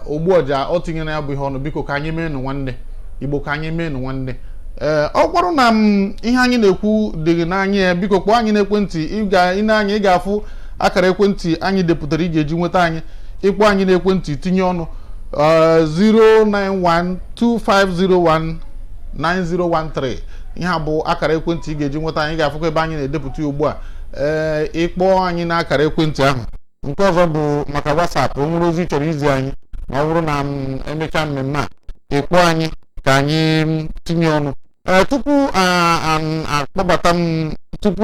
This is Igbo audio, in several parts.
Ogbuọja ọ tinyere ya bụ ihe ọnụ. Biko, ka anyị meenụ nwanne. Igbo, ka anyị meenụ nwanne. Ee, ọ bụrụ na m ihe anyị na-ekwu dị gị n'anya ya, biko kpọọ anyị n'ekwentị. Ị ga ị na-anya, ị ga-afụ akara ekwentị anyị depụtara ị ga-eji nweta anyị. Ịkpọ anyị n'ekwentị, tinye ọnụ 09125019013. Ihe a bụ akara ekwentị ị ga-eji nweta anyị. Ị ga-afụkwa ebe anyị na-edepụta ya ugbu a. Ee, ịkpọọ anyị n'akara ekwentị ahụ. Nke ọzọ bụ maka WhatsApp. O nwere ozi ị chọrọ izi anyị, ma ọ bụrụ na m emechaa mmemme a, ịkpọ anyị ka anyị tinye ọnụ. Ee, tupu akpọbata m, tupu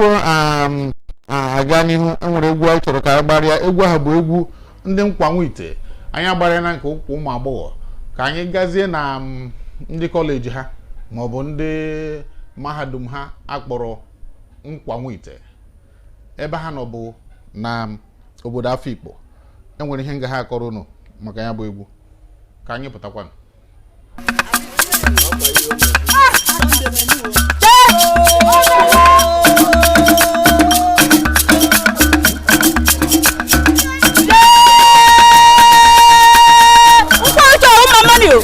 aga n'ihu, enwere egwu anyị chọrọ ka anyị gbarịa. Egwu ahụ bụ egwu ndị nkwanwe ite. Anyị agbarịa na nke ụkwụ ụmụ agbọghọ, ka anyị gazie na ndị kọleji ha maọbụ ndị mahadum ha akpọrọ nkwanwe ite. Ebe ha nọ bụ na obodo Afikpo. Enwere ihe nga ha akọrọ unu maka ya bụ egwu. Ka anyị pụtakwanụ. Nkwa uche ọwụ mama ni o.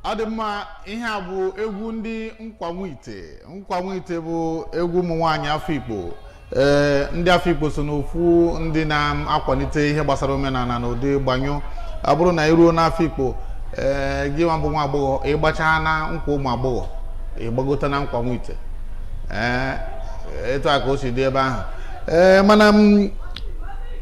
Ọ dị mma. Ihe a bụ egwu ndị nkwanwe ite. Nkwanwe ite bụ egwu ụmụ nwaanyị Afikpo. Ee, ndị Afikpo so n'ofu ndị na-akwalite ihe gbasara omenala na ụdị gbanyụ. Ọ bụrụ na iruo n'Afikpo, ee, gị nwa bụ nwa agbọghọ, ịgbachaa na nkwa ụmụ agbọghọ, ịgbagota na nkwanwe ite. Ee, etu a ka o si dị ebe ahụ. Ee, mana m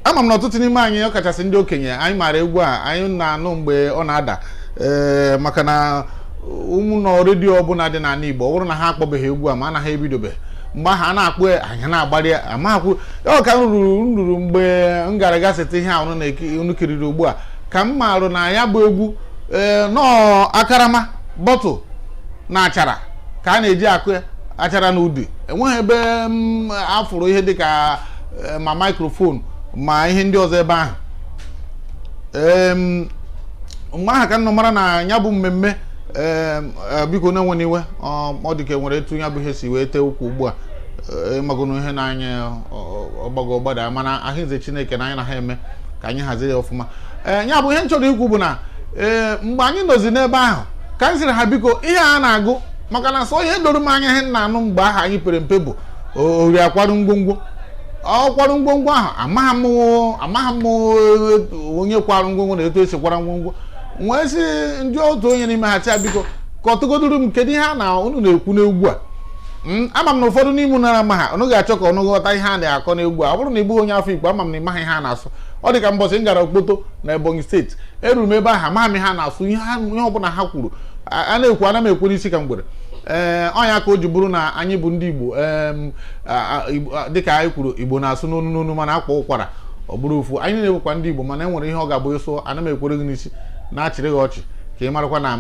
ama m na ọtụtụ n'ime anyị, ọkachasị ndị okenye anyị, maara egwu a anyị na-anụ mgbe ọ na-ada. Ee, maka na ụmụ nọ redio ọbụla dị n'ala Igbo, ọ bụrụ na ha akpọbeghị egwu a, ma anaghị ebidobe mgbe ahụ a na-akpọ ya, anyị na-agbalị ya. Amaghịkwu ọ ka m ruru mgbe m gara ga sete ihe a unu kiriri ugbu a, ka m marụ na ya bụ egwu. Ee, nọọ akarama bottle na achara ka a na-eji akụ ya, achara na ude. Enweghị ebe m afụrụ ihe dịka ma microphone ma ihe ndị ọzọ ebe ahụ. Mgbe ahụ ka m nọ mara na ya bụ mmemme. Biko, na-enwe n'iwe, ọ dị ka enwere etu ya bụ ihe si wee tee ụkwụ ugbu a. Ịmagonu ihe na-anya ọgbago ọgbada, mana ahụize Chineke na anyị na ha eme ka anyị hazie ya ọfụma. Ee, ya bụ ihe m chọrọ ikwu bụ na ee, mgbe anyị nọzi n'ebe ahụ ka anyị sịrị ha, biko, ihe a na-agụ, maka na sọ ihe doro m anya, ihe m na-anụ mgbe ahụ anyị pere mpe bụ ori akwarụ ngwongwo, ọ kwarụ ngwongwo ahụ. Amaghị m onye kwarụ ngwongwo na etu esi kwara ngwongwo. Nwee sị ndị otu onye n'ime ha tia, biko, ka ọ tụgoduru m, kedu ihe a na unu na-ekwu n'egwu a? Ama m na ụfọdụ n'ime unu ama ha, unu ga-achọ ka unu ghọta ihe a na-akọ n'egwu a. Ọ bụrụ na ị bụghị onye Afikpo, ama m na ị maghị ihe a na-asụ. Ọ dị ka mbọsị m gara Okpoto na Ebonyi Steeti, eruru m ebe ahụ, amaghị m ihe a na-asụ. Ihe ihe ọbụla ha kwuru a na-ekwu, ana m ekwu n'isi ka mgbere. Ee, ọnya ka o ji bụrụ na anyị bụ ndị Igbo. Dịka anyị kwuru, Igbo na-asụ n'onu n'onu, mana akwa ụkwara ọ bụrụ ofu. Anyị na-ewekwa ndị Igbo, mana e nwere ihe ọ ga-abụ ịsụ, ana m ekwere gị n'isi, na-achịrị gị ọchị, ka ị marakwa na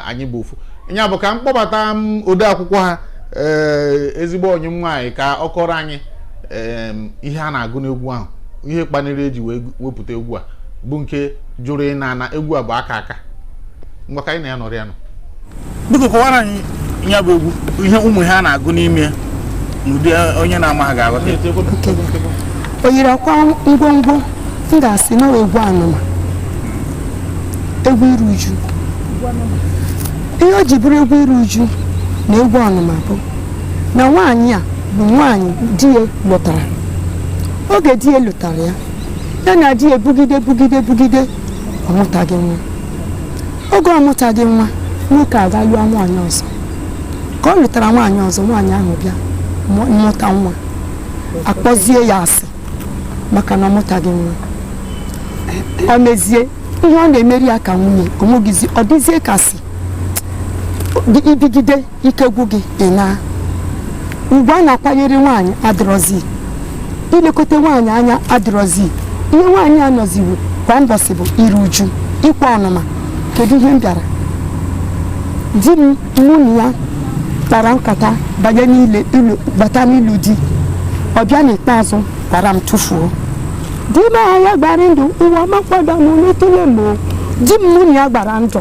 anyị bụ ofu. Ya bụ ka m kpọbata m ode akwụkwọ ha, ee, ezigbo onye m nwaanyị, ka ọ kọrọ anyị ihe a na-agụ n'egwu ahụ, ihe kpaniri eji wee wepụta egwu a, bụ nke jụrụ ịna ana. Egwu a bụ aka aka. Ngwa, ka anyị na ya nọrọ ya nọ. Biko, kọwara anyị ya bụ egwu, ihe ụmụ ihe a na-agụ n'ime ya, n'ụdị onye na-ama ha ga-aghọta ya. O yiri akwa ngwongwo. M ga-asị na ọ egwu anụma, egwu iru uju. Ihe o ji bụrụ egwu iru uju na egwu ọnụma bụ na nwaanyị a bụ nwaanyị di ya lụtara. Oge di ya lụtara ya, ya na di ya bugide bugide bugide, ọ mụtaghị nwa. Oge ọ mụtaghị nwa, nwoke aga lụọ nwaanyị ọzọ. Ka ọ lụtara nwaanyị ọzọ, nwaanyị ahụ bịa mụta nwa, akpọzie ya asị maka na ọ mụtaghị nwa. Ọ mezie ihe ọ na-emeri ya ka nwunye onwegizi, ọ dịzie kasị ibigide ike gwụ gị. Ị na ugwu a na-akwanyere nwaanyị adịrọzi, ilekọta nwaanyị anya adịrọzi. Ihe nwaanyị a nọziwu kwa mbọsị bụ iru uju, ịkwa ọnụma. Kedu ihe m bịara? Di m, mụ na ya kpara nkata banye n'ile ilu, bata n'ịlụ di, ọ bịa n'ikpeazụ kwara m tụfuo. Di m ahụ ya gbara ndụ ụwa makwado m n'etule m o. Di m, mụ na ya gbara ndụ,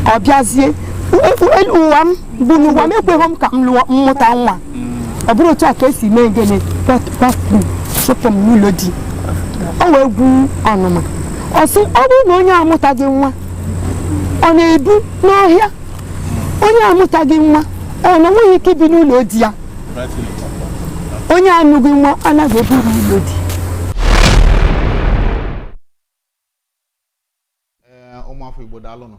ọ bịazie ụwa m bụ na ụwa m ekweghị m ka m lụọ, mmụta nwa. Ọ bụrụ otu a ka esi mee gịnị, kwapụ, chụpụ m n'ụlọ di. O wee gwu ọnụma, ọ sị ọ bụrụ na onye amụtaghị nwa, ọ na-ebu n'ọhịa. Onye amụtaghị nwa, ọ na onweghị ike ibi n'ụlọ di ya. Onye anụghị nwa anaghị eburu ụlọ di. Ee, ụmụafọ Igbo, daalụnụ.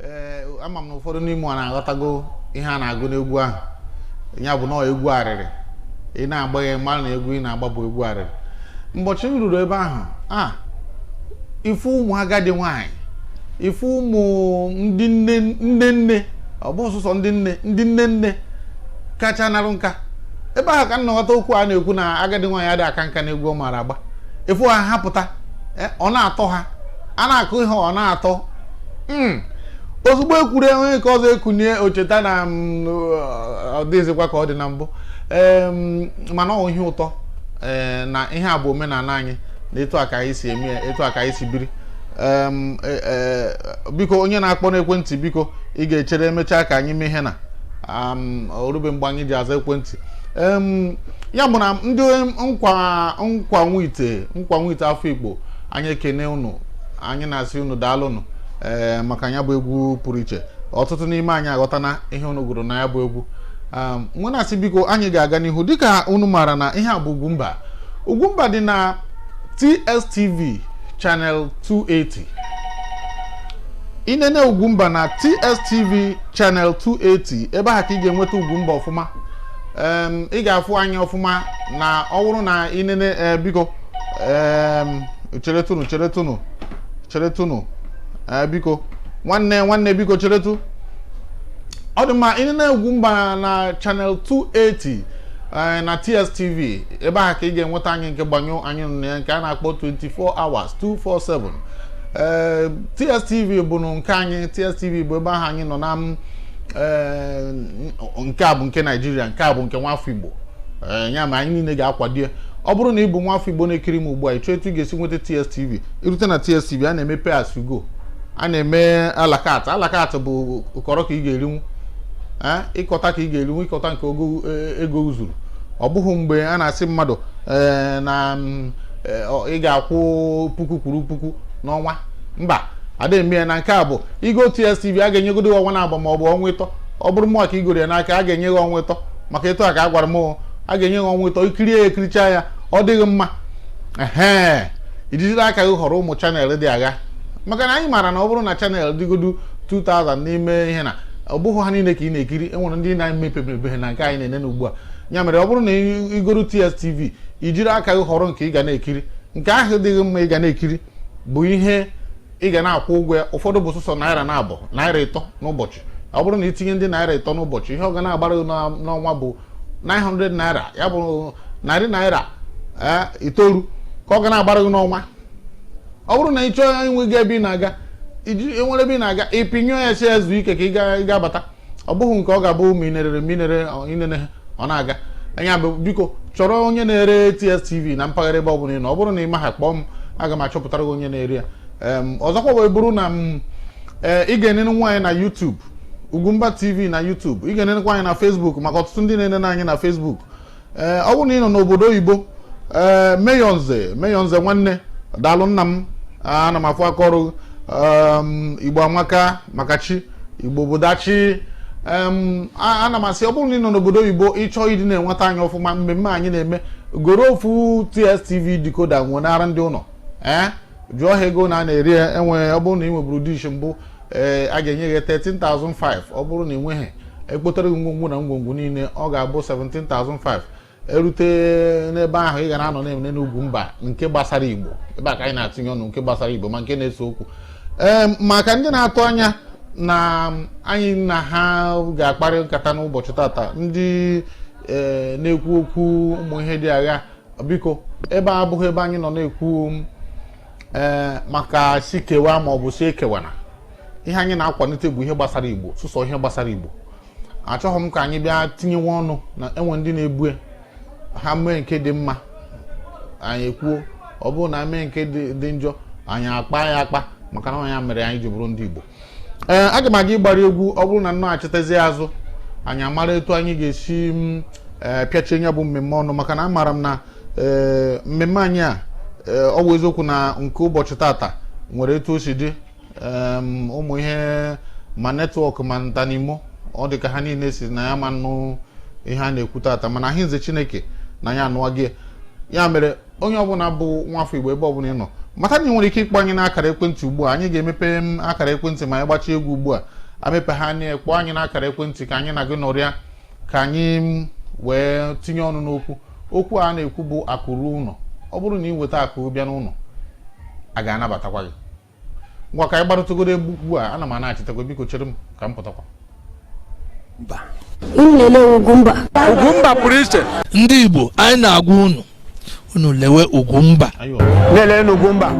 Ee, ama m na ụfọdụ n'ime a na-aghọtago ihe a na-agụ n'egwu ahụ. Ya bụ nọọ egwu arịrị. Ị na-agba ya, mara na egwu ị na-agba bụ egwu arịrị. Mbọchị m ruru ebe ahụ a, ifu ụmụ agadi nwanyị, ifu ụmụ ndị nne nne nne, ọ bụ sọsọ ndị nne, ndị nne nne kacha narụ nka ebe ahụ, ka m na-aghọta okwu a na-ekwu na agadi nwaanyị adịghị aka nka n'egwu ọ maara agba. Ifu ha ha pụta, ọ na-atọ ha, a na-akụ ihe, ọ na-atọ. Ozugbo ekwuru onye nke ọzọ ekunie, ocheta na ọ dịghịzikwa ka ọ dị na mbụ. Mana ọ ihe ụtọ, ee, na ihe a bụ omenala anyị, na etu a ka anyị si eme ya, etu a ka anyị si biri. Biko, onye na-akpọ n'ekwentị, biko, ị ga-echere emechaa ka anyị mee ihe na orube mgbe anyị ji aza ekwentị. Ya bụ na ndị nkwa nkwa nwite nkwa nwite Afikpo, anyị ekene unu, anyị na-asị unu daalụnụ, ee, maka ya bụ egwu pụrụ iche. Ọtụtụ n'ime anyị aghọtana ihe unu gụrụ na ya bụ egwu. Nwe na-asị, biko, anyị ga-aga n'ihu. Dịka unu maara na ihe a bụ Ugwumba. Ugwumba dị na TSTV channel 280. Inene Ugwumba na TSTV channel 280, ebe ahụ ka ị ga-enweta Ugwumba ọfụma. Ị ga-afụ anyị ọfụma na ọ bụrụ na inene. Ee, biko, cheretụnụ, cheretụnụ, cheretụnụ. Ee, biko, nwanne, nwanne, biko, cheretụ. Ọ dị mma. Inene Ugwumba na channel 280, na TSTV, ebe ahụ ka ị ga-enweta anyị nke gbanyụ anyị nọ na ya, nke a na-akpọ 24 hours, 247. Ee, TSTV bụ nke anyị. TSTV bụ ebe ahụ anyị nọ na m. Ee, nke a bụ nke Naijiria, nke a bụ nke nwafọ Igbo. Ee, ya ma anyị niile ga-akwado ya. Ọ bụrụ na ị bụ nwafọ Igbo na-ekiri m ugbu a, ị chọọ etu ị ga-esi nweta TSTV, irute na TSTV, a na-eme pay as you go, a na-eme alakat. Alakat bụ ụkọrọ ka ị ga-erinwu, ee, ịkọta ka ị ga-erinwu, ịkọta nke ogo ego zuru. Ọ bụghị mgbe a na-asị mmadụ, ee, na ị ga-akwụ puku kwuru puku n'ọnwa. Mba, ada eme ya. Na nke a bụ igo TSTV, a ga-enyegodo gị ọnwa na-abụ ma ọ bụ ọnwa 3. Ọ bụrụ mụa ka igoro ya n'aka, a ga-enye gị ọnwa 3, maka ịtọ a ka a gwara m, a ga-enye gị ọnwa 3, ikirie ya, ekiricha ya, ọ dịghị mma, ehe, ijijiri aka gị họrọ ụmụ channel dị agha, maka na anyị maara na ọ bụrụ na channel dịgodu 2000 n'ime ihe, na ọ bụghị ha niile ka ị na-ekiri. Enwere ndị na-emepe emepe na nke anyị na-enene ugbu a. Ya mere, ọ bụrụ na igoro TSTV, ijiri aka gị họrọ nke ị ga na-ekiri. Nke ahụ dịghị mma ị ga na-ekiri bụ ihe ị ga na-akwụ ụgwọ ya. Ụfọdụ bụ sọsọ naira na-abụ, naira 3 n'ụbọchị. Ọ bụrụ na itinye ndị naira 3 n'ụbọchị, ihe ọ ga na-agbara gị n'ọnwa bụ 900 naira, ya bụ 900 naira ka ọ ga na-agbara gị n'ọnwa. Ọ bụrụ na ị chọọ inwe gị ebe ị na-aga, iji enwere ebe ị na-aga, ịpịnyụọ ya, si ezu ike ka ị ga-abata. Ọ bụghị nke ọ ga-abụ ma inerere ma inere inene ọ na-aga anya. Bụ biko, chọrọ onye na-ere TSTV na mpaghara ebe ọ bụla ị nọ. Ọ bụrụ na ị maha, kpọọ m, aga m achọpụtara gị onye na-ere ya. Ọzọkwa wee bụrụ na m, ee, ị ga-enene nwaanyị na YouTube, Ugwumba TV na YouTube. Ị ga-enenekwa anyị na Facebook, maka ọtụtụ ndị na-enene anyị na Facebook. Ee, ọ bụrụ na ị nọ n'obodo oyibo, ee, Meyonze, Meyonze nwanne, daalụ nna m, ana m afụ aka ọrụ. Igbo amaka, maka chi Igbo bodachi. Ana m asị, ọ bụrụ na ị nọ n'obodo oyibo, ịchọọ ịdị na-enweta anyị ọfụma, mmemme anyị na-eme, goro ofu TSTV decoder nwenara ndị ụlọ. Ee, jụọ ha ego na a na-eri ya. Enwe, ọ bụrụ na ị nweburu dish mbụ, ee, a ga-enye gị 13,500. Ọ bụrụ na ị nweghị, ekpotere gị ngwongwo na ngwongwo niile, ọ ga-abụ 17,500. Erute n'ebe ahụ, ị ga na-anọ na-eme n'Ugwu Mba nke gbasara Igbo. Ebe a ka anyị na-atinye ọnụ nke gbasara Igbo ma nke na-ese okwu. Ee, maka ndị na-atụ anya na anyị na ha ga-akparị nkata n'ụbọchị tata, ndị ee na-ekwu okwu ụmụ ihe dị agha, biko, ebe a abụghị ebe anyị nọ na-ekwu, ee, maka si kewa ma ọ bụ si ekewana. Ihe anyị na-akwalite bụ ihe gbasara Igbo, sụsọ ihe gbasara Igbo. Achọghị m ka anyị bịa tinyewe ọnụ na enwe ndị na-ebu ha mee nke dị mma, anyị ekwuo. Ọ bụrụ na mee nke dị njọ, anyị akpa ya akpa, maka na ya mere anyị ji bụrụ ndị Igbo. Ee, aga m aga ịgbara egwu. Ọ bụrụ na nnọọ achịtazi azụ, anyị amara etu anyị ga-esi m ee pịachie ya bụ mmemme ọnụ, maka na amaara m na ee mmemme anyị a, ee, ọ bụ eziokwu na nke ụbọchị tata nwere etu o si dị, ụmụ ihe ma network ma ntanimo, ọ dị ka ha niile si na ya ma nụ ihe a na-ekwu tata, mana ahịnze Chineke na ya anụwa gị. Ya mere, onye ọbụla bụ nwafọ Igbo, ebe ọbụla ị nọ, mata na ị nwere ike ịkpọ anyị n'akara ekwentị ugbu a. Anyị ga-emepe m akara ekwentị ma anyị gbachaa egwu ugbu a. Amepe ha anya, kpọọ anyị n'akara ekwentị ka anyị na gị nọrịa, ka anyị wee tinye ọnụ n'okwu. Okwu a na-ekwu bụ akụ ruo ụlọ. Ọ bụrụ na ị nweta akụ bịa n'ụlọ, a ga-anabatakwa gị. Ngwa, ka anyị gbarụtụgodo egwu ugbu a. Ana m anachitekwa, biko chere m ka m pụtakwa. Unu na-ele Ugwumba. Ugwumba pụrụ iche. Ndị Igbo, anyị na-agwa unu, unu lewe Ugwumba. Ayo. Na-ele n'Ugwumba.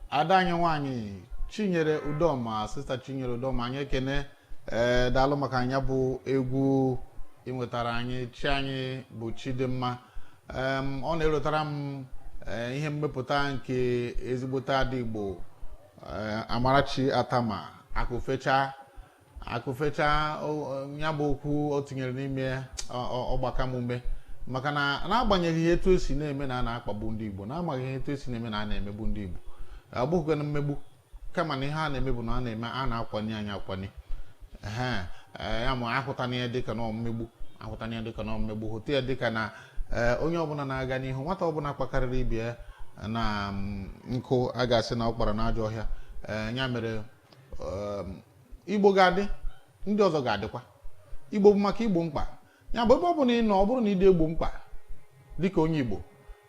Ada anyị nwaanyị Chinyere Udoma, Sista Chinyere Udoma, anyị ekene. Ee, daalụ maka anya bụ egwu ị nwetara anyị. Chi anyị bụ Chidimma. Ọ na-erotara m ihe mmepụta nke ezigbote ada Igbo, Amarachi Atama, akụfecha akụfecha. Ya bụ okwu o tinyere n'ime ọgbaka m ume, maka na n'agbanyeghị ihe etu esi na-eme na a na-akpagbu ndị Igbo, na-amaghị ihe etu esi na-eme na a na-emegbu ndị Igbo, ọ bụghịkwa na mmegbu, kama na ihe a na-eme bụ na a na-eme a na-akwanye anyị akwanye. Ehe, ya ma ahụtana ya dịka na mmegbu, ahụtana ya dịka na mmegbu, hụta ya dịka na onye ọbụla na-aga n'ihu, nwata ọbụla kpakarịrị ibe ya na nkụ a ga-asị na ọ kpara n'ajọ ọhịa. Ya mere Igbo ga-adị, ndị ọzọ ga-adịkwa. Igbo bụ maka Igbo mkpa. Ya bụ, ebe ọ bụla ị nọ, ọ bụrụ na ị dị egbo mkpa dịka onye Igbo,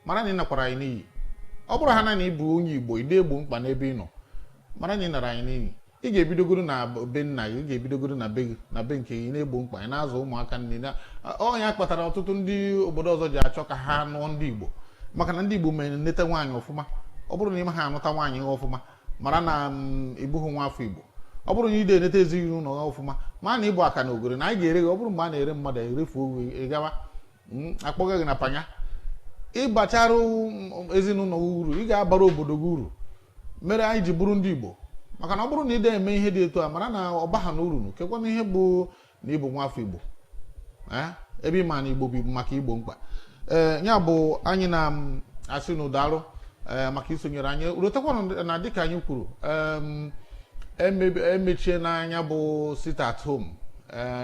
mara na ị nakwara anyị n'iyi. Ọ bụrụ ha na ị bụ onye Igbo, ị dị egbo mkpa n'ebe ị nọ, mara na ị nara anyị n'iyi. Ị ga-ebidogoro na be nna gị, ị ga-ebidogoro na be gị, na be nke gị, na-egbo mkpa, ị na-azụ ụmụaka nne na ọnya kpatara ọtụtụ ndị obodo ọzọ ji achọ ka ha nụọ ndị Igbo, maka na ndị Igbo mere nneta nwaanyị ọfụma. Ọ bụrụ na ị ha anụta nwaanyị ọfụma, mara na ị bụghị nwa afọ Igbo. Ọ bụrụ na ị na-eneta ezinụlọ gị ọfụma, ma na ịbụ aka na ogoro na anyị ga-ere gị. Ọ bụrụ mgbe a na-ere mmadụ, erefuo gị, ị gawa akpọga gị na panya. Ịbachara ezinụlọ gị uru, ị ga-abara obodo gị uru. Mere anyị ji bụrụ ndị Igbo, maka na ọ bụrụ na ị na-eme ihe dị etu a, mara na ọ baha na uru kekwana ihe bụ na ịbụ nwa afọ Igbo, ebe ị ma na Igbo bụ maka Igbo mkpa. Ee, ya bụ anyị na-asị na ụdarụ maka isonyere anyị. Rotakwanụ na dịka anyị kwuru, emechie n'anya bụ sit at home.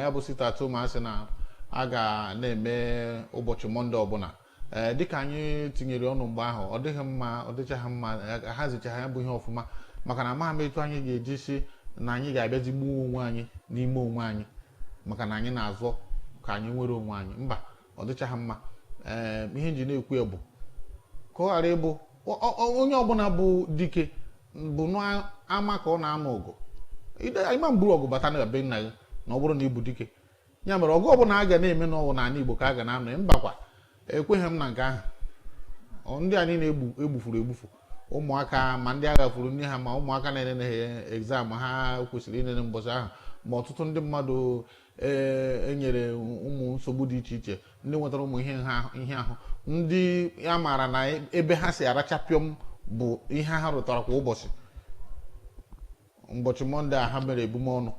Ya bụ sit at home a sị na a ga na-eme ụbọchị Mọnde ọbụla, ee, dịka anyị tinyere ọnụ mgbe ahụ, ọ dịghị mma, ọ dịchaghị mma hazichaghị ya bụ ihe ọfụma, maka na amaghị m etu anyị ga-eji si na anyị ga-abịazi gbuo onwe anyị n'ime onwe anyị maka na anyị na-azọ ka anyị nwere onwe anyị. Mba, ọ dịchaghị mma. Ee, ihe nji na-ekwu ya bụ ka ọ ghara ịbụ onye ọbụla bụ dike bụ n'ama ka ọ na-anụ ọgụ. Ịma mburu ọgụ bata na be nna gị na ọ bụrụ na ị bụ dike. Ya mere ọgụ ọbụla a ga na-eme n'ọwụ n'ala Igbo ka a ga na-anọ. Mbakwa, ekweghị m na nke ahụ. Ndị a niile egbufuru egbufu, ụmụaka, ma ndị agha furu nne ha, ma ụmụaka na-enene ha exam ha kwesịrị inene mbọchị ahụ, ma ọtụtụ ndị mmadụ enyere ụmụ nsogbu dị iche iche, ndị nwetara ụmụ ihe ihe ahụ, ndị a maara na ebe ha si arachapịọm bụ ihe ha rụtara kwa ụbọchị. Ụbọchị Mọnde a ha mere ebumọnụ,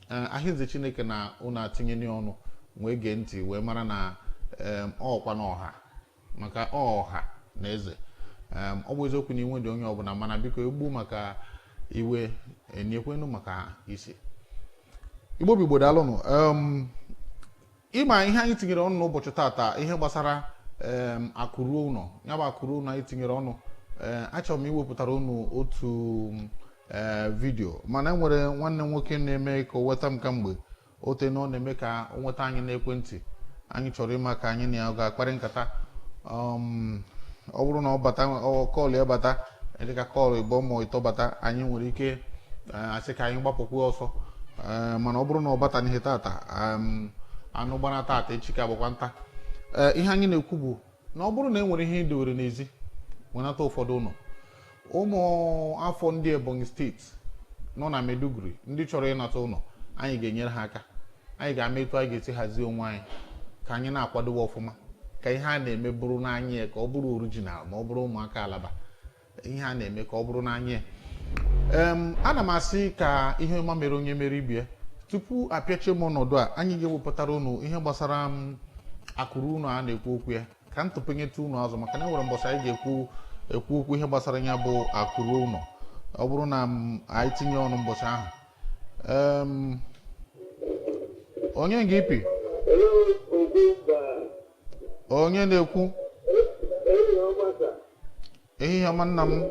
ahịnze Chineke na ụnụ atinye n'ọnụ wee gee ntị wee mara na ọkwa na ọha maka ọha na eze. Ọ bụ eziokwu na iwe dị onye ọbụla, mana biko, egbu maka iwe enyekwenu maka isi. Igbo bụ Igbo, daalụnụ. Ịma ihe anyị tinyere ọnụ n'ụbọchị tata, ihe gbasara akụ ruo ụlọ, ya bụ akụ ruo ụlọ anyị tinyere ọnụ. Ee, achọrọ m iwepụtara unu otu vidio, mana e nwere nwanne m nwoke na-eme ka o nweta m kamgbe ote na ọ na-eme ka o nweta anyị n'ekwentị. Anyị chọrọ ịma ka anyị na ya ga-akparị nkata. Ọ bụrụ na ọ bata, call ya bata, dịka call ịbụọ ma ịtọ bata, anyị nwere ike asị ka anyị gbapụkwa ọsọ. Mana ọ bụrụ na ọ bata n'ihe tata, anụ gbara tata, echi ka bụkwa nta. Ee, ihe anyị na-ekwu bụ na ọ bụrụ na e nwere ihe idowere n'ezi, wenata ụfọdụ ụlọ ụmụ afọ ndị Ebonyi Steeti nọ na Maiduguri, ndị chọrọ ịnata ụlọ, anyị ga-enyere ha aka. Anyị ga-ama etu anyị ga-esi hazie onwe anyị ka anyị na-akwadobe ọfụma, ka ihe a na-eme bụrụ n'anya ya, ka ọ bụrụ original, ma ọ bụrụ ụmụaka Alaba, ihe a na-eme ka ọ bụrụ n'anya ya. Ana m asị ka ihe ọma mere onye mere ibie. Tupu apịachie m ọnọdụ a, anyị ga-ewepụtara unu ihe gbasara m akụrụ unu a na-ekwu okwu ya, ka m tụpenyetụ unu azụ, maka na enwere mbọchị anyị ga-ekwu ekwu okwu ihe gbasara ya bụ akụrụ ụnọ. Ọ bụrụ na m anyị tinye ọnụ mbọchị ahụ. Onye nga ipi? Onye na-ekwu? Ehihie ọma, nna m.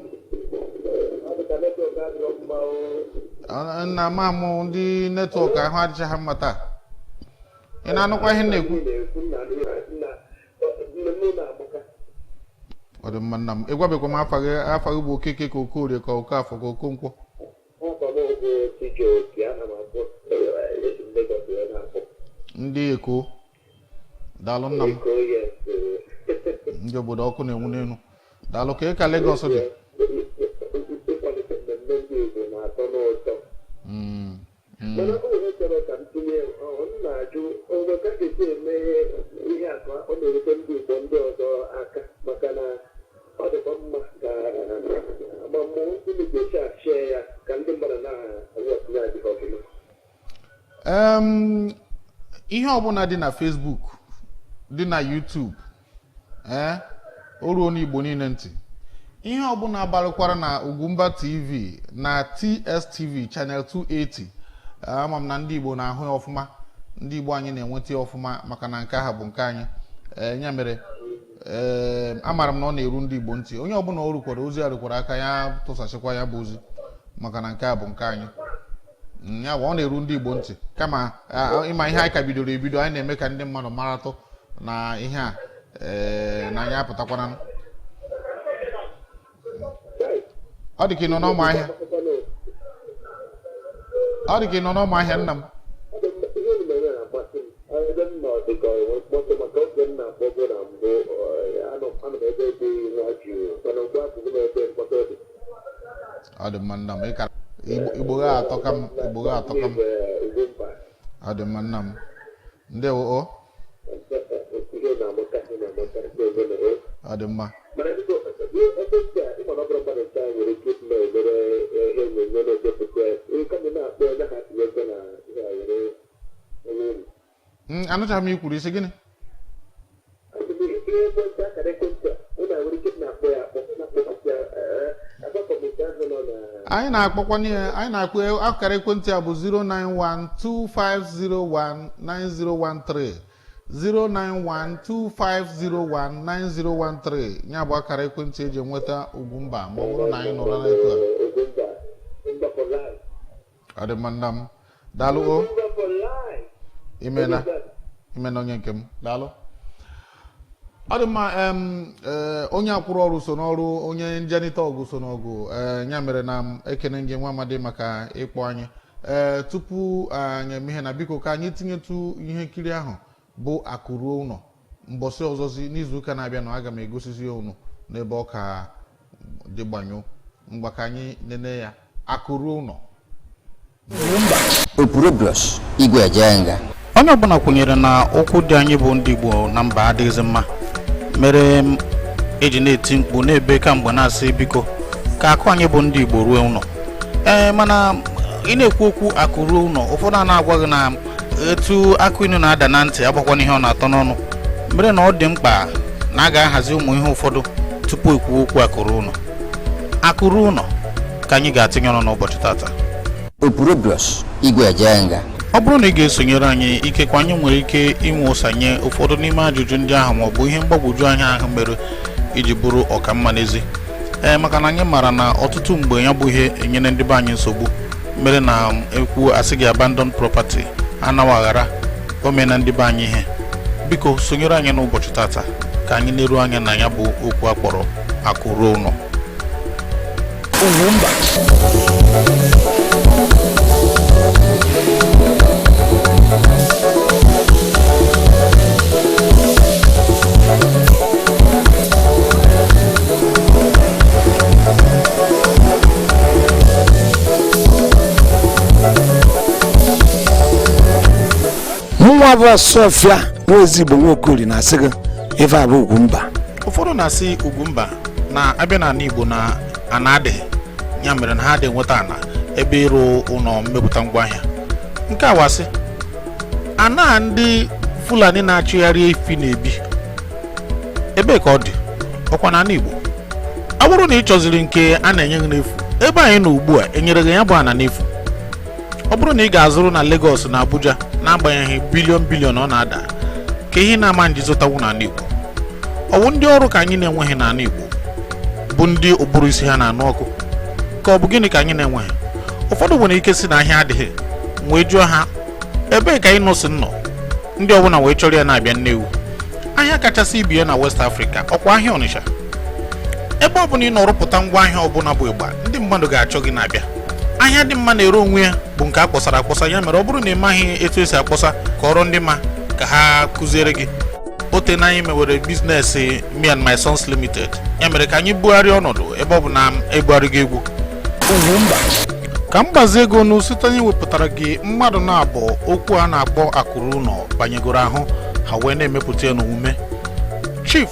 Nna m, amụ ndị network ahụ adịchaghị mma taa. Ị na-anụkwa ihe m na-ekwu? Ọ dị mma, nna m. Ịgwabekwa m afa gị. Afa gị bụ Okeke ka Okorie ka Okafọ ka Okonkwo? Afọ m bụ Chijioke, ana m akpọ, esi m Lagos wee na-akpọ. Ndị Eko, daalụ nna m. Eko, yes. Ndị obodo ọkụ na-enwu n'elu, daalụ. Ka ị ka Lagos dị? Ịkwalite mmemme ndị Igbo na-atọ n'ụtọ. Mana o nwere chọrọ ka m tinye ọ m na-ajụ onwe ka ga-esi eme ihe a ka ọ na-erute ndị Igbo ndị ọzọ aka, maka na ọ dịkwa mma ka agbamụ ndị ga-esi achie ya ka ndị mmadụ na-awọtinye adịghị ọbụla. Ihe ọbụla dị na Facebook, dị na YouTube, ee, o ruo n'Igbo niile ntị. Ihe ọbụla gbalịkwara na Ugwumba TV na TSTV channel 280, ama m na ndị Igbo na-ahụ ya ọfụma, ndị Igbo anyị na-enweta ya ọfụma, maka na nke ahụ bụ nke anyị. Ee, ya mere, ee, amaara m na ọ na-eru ndị Igbo ntị. Onye ọbụla o rukwara ozi a rukwara aka, ya tụsasịkwa ya bụ ozi, maka na nke a bụ nke anyị. Ya bụ, ọ na-eru ndị Igbo ntị, kama ịma ihe anyị ka bidoro ebido, anyị na-eme ka ndị mmadụ maratụ na ihe a, ee, na anyị apụtakwana. Ọ dị ka ị nọ n'ọma ahịa, ọ dị ka ị nọ n'ọma ahịa, nna m. Ihe unu mere na-amasị m. Ebe m nọ dị ka mkpọtụ, maka oge m na-akpọgo na mbụ, anọ m ebe dị nwa jụụ, mana ugbu a abụghị m ebe mkpọtụ dị. Ọ dị mma, nna m. Ị kara Igbo gha atọka m, Igbo gha atọka m. Ugwumba. Ọ dị mma, nna m, ndewo o. Ihe na-amụta, ihe na-amụta ndị ebe na Ọ dị mma. Mana biko, ekwentị a, ịma na ọ bụrụ mmadụ nke a nwere ike ịdị na-emere ihe onyonyo na-edepụta ya, kama na-akpọ onye ha tinye ego na ihe a were onye uru. Anụchaghị m ikwuru isi gịnị? Ihe ekwentị, akara ekwentị a, ụ na-nwere ike na-akpọ ya akpọ, na-akpọpụta ya agbakọmite ahụ nọ na Anyị na-akpọkwa ya, anyị na-akpọ akara ekwentị a bụ 09125019013, 09125019013. Ya bụ akara ekwentị eji enweta Ugwumba ma ọ bụrụ na anyị nọrọ n'etu a. Ugwumba, Ugwumba for life. Ọ dị mma, nna m, daalụ o. Ugwumba for life. Imena, imena, onye nke m, daalụ. Ọ dị mma. Ee, onye akwụrụ ọrụ so n'ọrụ, onye njenite ọgụ so n'ọgụ. Ee, ya mere na m ekene gị, nwa amadi, maka ịkpọ anyị. Ee, tupu anyị eme ihe na, biko ka anyị tinyetụ ihe nkiri ahụ bụ Akụ Ruo Ụlọ. Mbọsị ọzọzi n'izuụka na-abịa na aga m egosizi ya unu n'ebe ọ ka dị gbanyụ. Ngwa, ka anyị nene ya, Akụ Ruo Ụlọ. Opurobios Igwe Ejenga. Onye ọbụla kwenyere na ụkwụ dị anyị bụ ndị Igbo na mba adịghịzị mma, mere m eji na-eti mkpu na-ebe kamgbe, na-asị biko ka akụ anyị bụ ndị Igbo ruo ụlọ. Ee, mana ị na-ekwu okwu akụ ruo ụlọ, ụfọdụ a na-agwa gị na etu akụ inu na-ada na ntị agbakwana ihe ọ na-atọ n'ọnụ, mere na ọ dị mkpa na a ga-ahazi ụmụ ihe ụfọdụ tupu ekwuo okwu akụ ruo ụlọ. Akụ ruo ụlọ ka anyị ga-atinye ọnụ n'ụbọchị tata. Opurobios Igwe Ejenga. Ọ bụrụ na ị ga-esonyere anyị, ikekwe anyị nwere ike inwe ụsa nye ụfọdụ n'ime ajụjụ ndị ahụ maọbụ ihe mgbagwoju anya ahụ mere iji bụrụ ọkamma n'ezi. Ee, maka na anyị maara na ọtụtụ mgbe ya bụ ihe enyere ndị be anyị nsogbu mere na ekwu asị gị abandon property anaghị aghara omena ndị be anyị ihe. Biko sonyere anyị n'ụbọchị tata ka anyị leruo anya na ya bụ okwu a kpọrọ akụ ruo ụlọ. Ugwumba. Mụnwa bụ Ọsụọfịa nwa ezigbo Nwaokori na-asị gị ife a bụ Ugwumba. Ụfọdụ na-asị Ugwumba na abịa n'ala Igbo na ana adịghị, ya mere na ha adịghị enweta ana ebe ịrụ ụlọ mmepụta ngwaahịa. Nke a wasị ana ndị Fulani na-achịgharị efi na-ebi, ebee ka ọ dị? Ọkwa n'ala Igbo. Ọ bụrụ na ị chọziri nke a na-enye gị n'efu, ebe anyị nọ ugbu a enyere gị ya bụ ana n'efu. Ọ bụrụ na ị ga-azụrụ na Lagos na Abuja, n'agbanyeghị billion billion ọ na-ada, ka ihe na-ama nji zụtanwu n'ala Igbo. Ọwụ ndị ọrụ ka anyị na-enweghị n'ala Igbo bụ ndị ụbụrụ isi ha na-anụ ọkụ, ka ọ bụ gịnị ka anyị na-enweghị? Ụfọdụ nwere ike si na ahịa adịghị, wee jụọ ha ebee ka Innoson nọ, ndị ọbụla wee chọrọ ya na-abịa Nnewi. Ahịa kachasị ibi ya na West Africa, ọkwa ahịa Ọnịsha. Ebe ọbụla ị nọ rụpụta ngwaahịa ọbụla bụ ịgba, ndị mmadụ ga-achọ gị na-abịa. Ahịa dị mma na-ere onwe ya bụ nke a kpọsara akpọsa. Ya mere ọ bụrụ na ị maghị etu esi akpọsa, kọrọ ndị ma ka ha kụziere gị. Ote na anyị mewere business Me and My Sons Limited, ya mere ka anyị bugharịa ọnọdụ ebe ọ bụ na ebugharịgo egwu. Ugwumba. Ka m gbazie ego nu site na iwepụtara gị mmadụ na-abụ okwu a na-akpọ akụrụ ụlọ banyegoro ahụ ha wee na-emepụta ya n'omume. Chief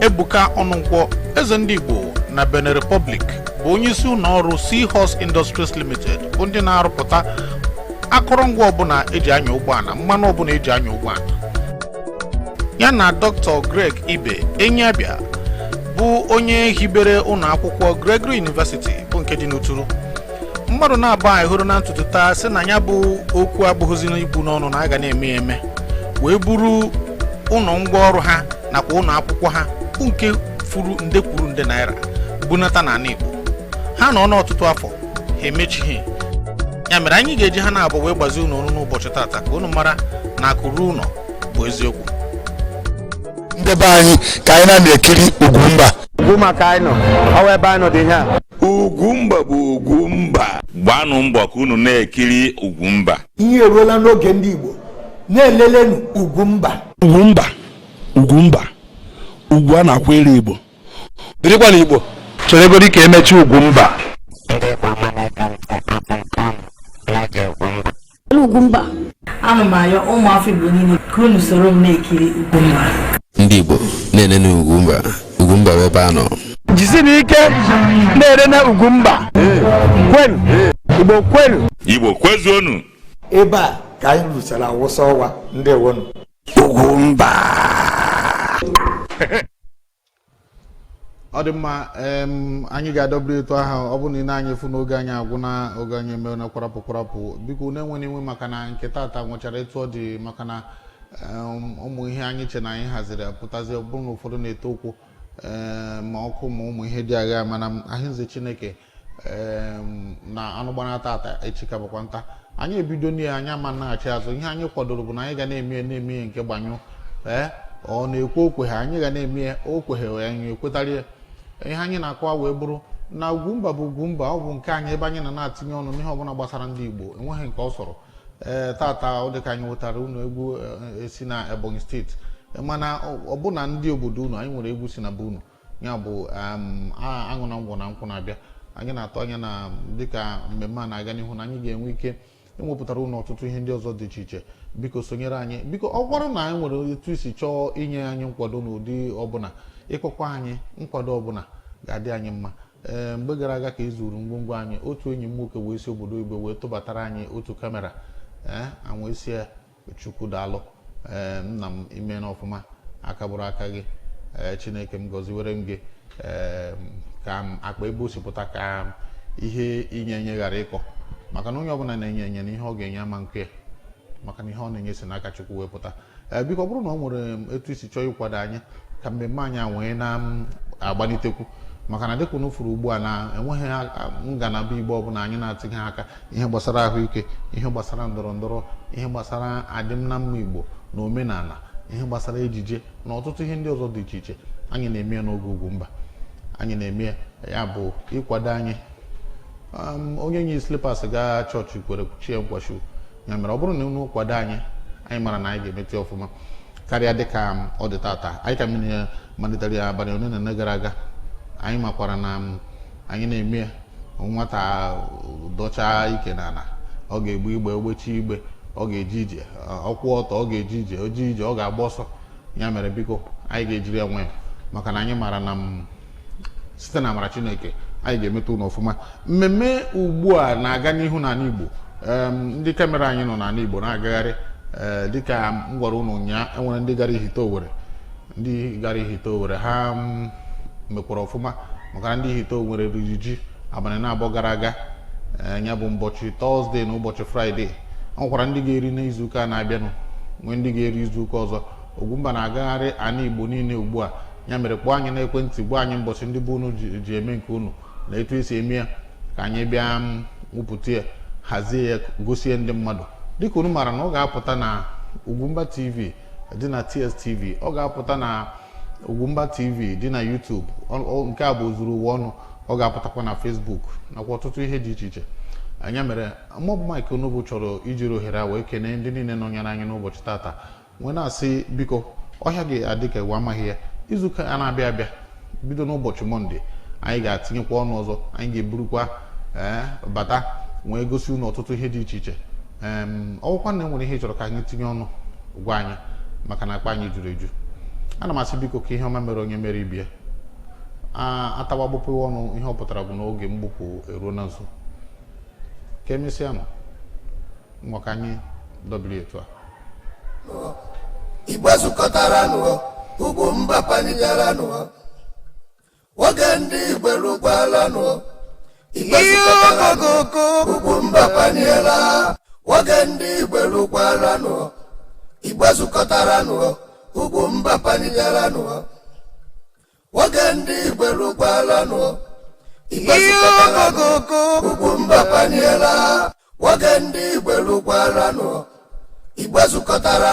Ebuka Ọnụnkwọ, eze ndị Igbo na Benin Republic, bụ onye isi ụlọ ọrụ Seahorse Industries Limited, bụ ndị na-arụpụta akụrụngwa ọbụla eji anya ụgbọala, mmanụ ọbụla eji anya ụgbọala, ya na Dr. Greg Ibe Enyiabia, bụ onye hibere ụlọ akwụkwọ Gregory University bụ nke dị n'Uturu. Mmadụ na-abụ anyị hụrụ na ntutu taa sị na ya bụ okwu abụghịzi n'ikwu n'ọnụ, na a ga na-eme ya eme, wee buru ụlọ ngwaọrụ ha nakwa ụlọ akwụkwọ ha bụ nke furu nde kwuru nde naira bunata n'ala Igbo. Ha nọ n'ọtụtụ afọ ha emechighị. Ya mere anyị ga-eji ha na-abụ wee gbazie unu ọnụ n'ụbọchị tata ka unu mara na akụ ruo ụlọ bụ eziokwu. Ndị be anyị, ka anyị na-ekiri Ugwumba. Ugwumba ka anyị nọ, ọwa ebe anyị nọ dị ihe a. Ugwumba bụ Ugwumba. Gbanụ mbọ ka unu na-ekiri Ugwumba. Ihe eruola n'oge ndị Igbo na-elelenu Ugwumba. Ugwumba, Ugwumba, ugwu a na-akwere Igbo. Birikwa n'Igbo chere egodi ka emechi Ugwumba. Ugwumba. Ana m ayọ ụmụafọ Igbo niile ka unu soro m na-ekiri Ugwumba. Ndị Igbo na-enene Ugwumba. Ugwumba bụ ebe a nọ. Jisi n'ike na-ere na Ugwumba kwenu, Igbo kwenu. Igbo kwezuonu. Ebe a ka anyị rụchara awụsa ọwa ndewonu. Ugwumba. Ọ dị mma. Anyị ga-adọbiri etu ahụ. Ọ bụrụ na ị na-anya efu n'oge anyị agwụna, oge anyị emewe na kwarapụ kwarapụ. Biko na-enwe iwe maka na nke tata nwechara etu ọ dị, maka na ụmụ ihe anyị che na anyị haziri apụtazi, ọ bụrụ na ụfọdụ na-eto okwu ma ọkụ ma ụmụ ihe dị agha. Mana ahịnze Chineke na anụ gbara tata, echi ka bụkwa nta. Anyị ebido n'ihe anyị ama nnaghachi azụ. Ihe anyị kwadoro bụ na anyị ga na-eme ya, na-eme ya nke gbanyụ. Ee, ọ na-ekwe okwe ha, anyị ga na-eme ya okwe ha, anyị ekwetara ya. Ihe anyị na-akọwa wee bụrụ na Ugwumba bụ Ugwumba, ọ bụ nke anyị, ebe anyị na na-atinye ọnụ n'ihe ọbụla gbasara ndị Igbo, enweghị nke ọ sọrọ. Ee, tata ọ dị ka anyị nwetara unu egwu esi na Ebonyi Steeti, mana ọ bụ na ndị obodo unu, anyị nwere egwu si na be unu. Ya bụ aṅụ na ngwọ na nkwụ na-abịa. Anyị na-atụ anya na dịka mmemme a na-aga n'ihu na anyị ga-enwe ike enwepụtara unu ọtụtụ ihe ndị ọzọ dị iche iche. Biko sonyere anyị. Biko, ọ gwara na anyị nwere etu isi chọọ inye anyị nkwado n'ụdị ọbụla, ịkpọkwa anyị, nkwado ọbụla ga-adị anyị mma. Ee, mgbe gara aga ka e zuru ngwongwo anyị, otu enyi m nwoke wee si obodo oyibo wee tụbatara anyị otu kamera. Ee, anwụ esi ya, Chukwu daalụ. Ee, nna m, ime ọfụma, aka bụrụ aka gị. Ee, Chineke m gọziwere m gị. Ee, ka m akpa ebe o si pụta, ka ihe inye enye ghara ịkọ, maka na onye ọbụla na-enye enye na ihe ọ ga-enye ama nke ya. Maka na ihe ọ na-enye si n'aka Chukwu wee pụta. Ee, biko, ọ bụrụ na ọ nwere etu isi chọọ ịkwado anyị ka mmemme anyị a wee na-agbalitekwu, maka na dịka unu furu ugbu a na enweghị ngalaba Igbo ọbụla anyị na-atinye aka, ihe gbasara ahụike, ihe gbasara ndọrọ ndọrọ, ihe gbasara adịm na mma Igbo na omenala, ihe gbasara ejije na ọtụtụ ihe ndị ọzọ dị iche iche anyị na-eme ya n'oge Ugwumba. Anyị na-eme ya, ya bụ ịkwado anyị. Onye nyi slippers gaa chọọchị kwere chie nkwashu. Ya mere, ọ bụrụ na unu kwado anyị, anyị mara na anyị ga-emete ọfụma karịa dịka ọ dị tata. Anyị ka mmiri malitere ya abalị 11 gara aga. Anyị makwara na anyị na-eme ya, nwata dọchaa ike n'ala, ọ ga-egbu igbe, ogbechi igbe, ọ ga-eje ije, ọkwụ ọtọ, ọ ga-eje ije, oje ije, ọ ga-agba ọsọ. Ya mere, biko, anyị ga-ejiri ya nwayọ, maka na anyị mara na site na amara Chineke anyị ga-emeta ụlọ ọfụma. Mmemme ugbu a na-aga n'ihu n'ala Igbo. Ndị camera anyị nọ n'ala Igbo na-agagharị. Ee, dịka m gwara unu ụnyaa, enwere ndị gara Ihite Owere. Ndị gara Ihite Owere, ha mekwara ọfụma, maka na ndị Ihite Owere riri ji abalị na-abụọ gara aga, ya bụ ụbọchị Thursday na ụbọchị Friday. Ọ nwekwara ndị ga-eri n'izuụka na-abịanụ, nwee ndị ga-eri izuụka ọzọ. Ugwumba na-agagharị ana Igbo niile ugbu a. Ya mere, kpọọ anyị n'ekwentị, gwa anyị mbọchị ndị bụ unu ji eme nke unu na etu esi eme ya, ka anyị bịa wupụta ya, hazie ya, gosie ndị mmadụ. Dịka unu maara na ọ ga-apụta na Ugwumba TV dị na TSTV, ọ ga-apụta na Ugwumba TV dị na YouTube. Nke a bụ zuru ụwa ọnụ. Ọ ga-apụtakwa na Facebook nakwa ọtụtụ ihe dị iche iche. Anya mere mụ bụ Mike Onobo chọrọ ijiri ohere a wee kenee ndị niile nọnyere anyị n'ụbọchị tata, wee na-asị, biko, ọhịa ga-adị ka iwu amaghị ya. Izuụka a na-abịa abịa, bido n'ụbọchị Monday, anyị ga-atinyekwa ọnụ ọzọ. Anyị ga-eburukwa ee bata wee gosi unu ọtụtụ ihe dị iche iche. Ọgwụkwa na enwere ihe ị chọrọ ka anyị tinye ọnụ, gwa anyị, maka na akpa anyị juru eju. Ana m asị, biko, ka ihe ọma mere onye mere ibie atawa gbupụ ọnụ. Ihe ọ pụtara bụ na oge mgbupụ eruo na nso. Ka emesịa nụ, ngwa, ka anyị dọbiri etu a. Igbo zukọtara nụọ, Ugwumba panitere nụọ, oge ndị Igbo rukwala nụọ. Igbo zukọtara nụọ, Ugwumba paniela, oge ndị Igbo rukwala nụọ. Igbo zukọtara nụọ, Ugwumba panitere nụọ, oge ndị Igbo rukwala nụọ. Igbo zukọtara nụọ, Ugwumba paniela, oge ndị Igbo rukwala nụọ. Igbo zukọtara.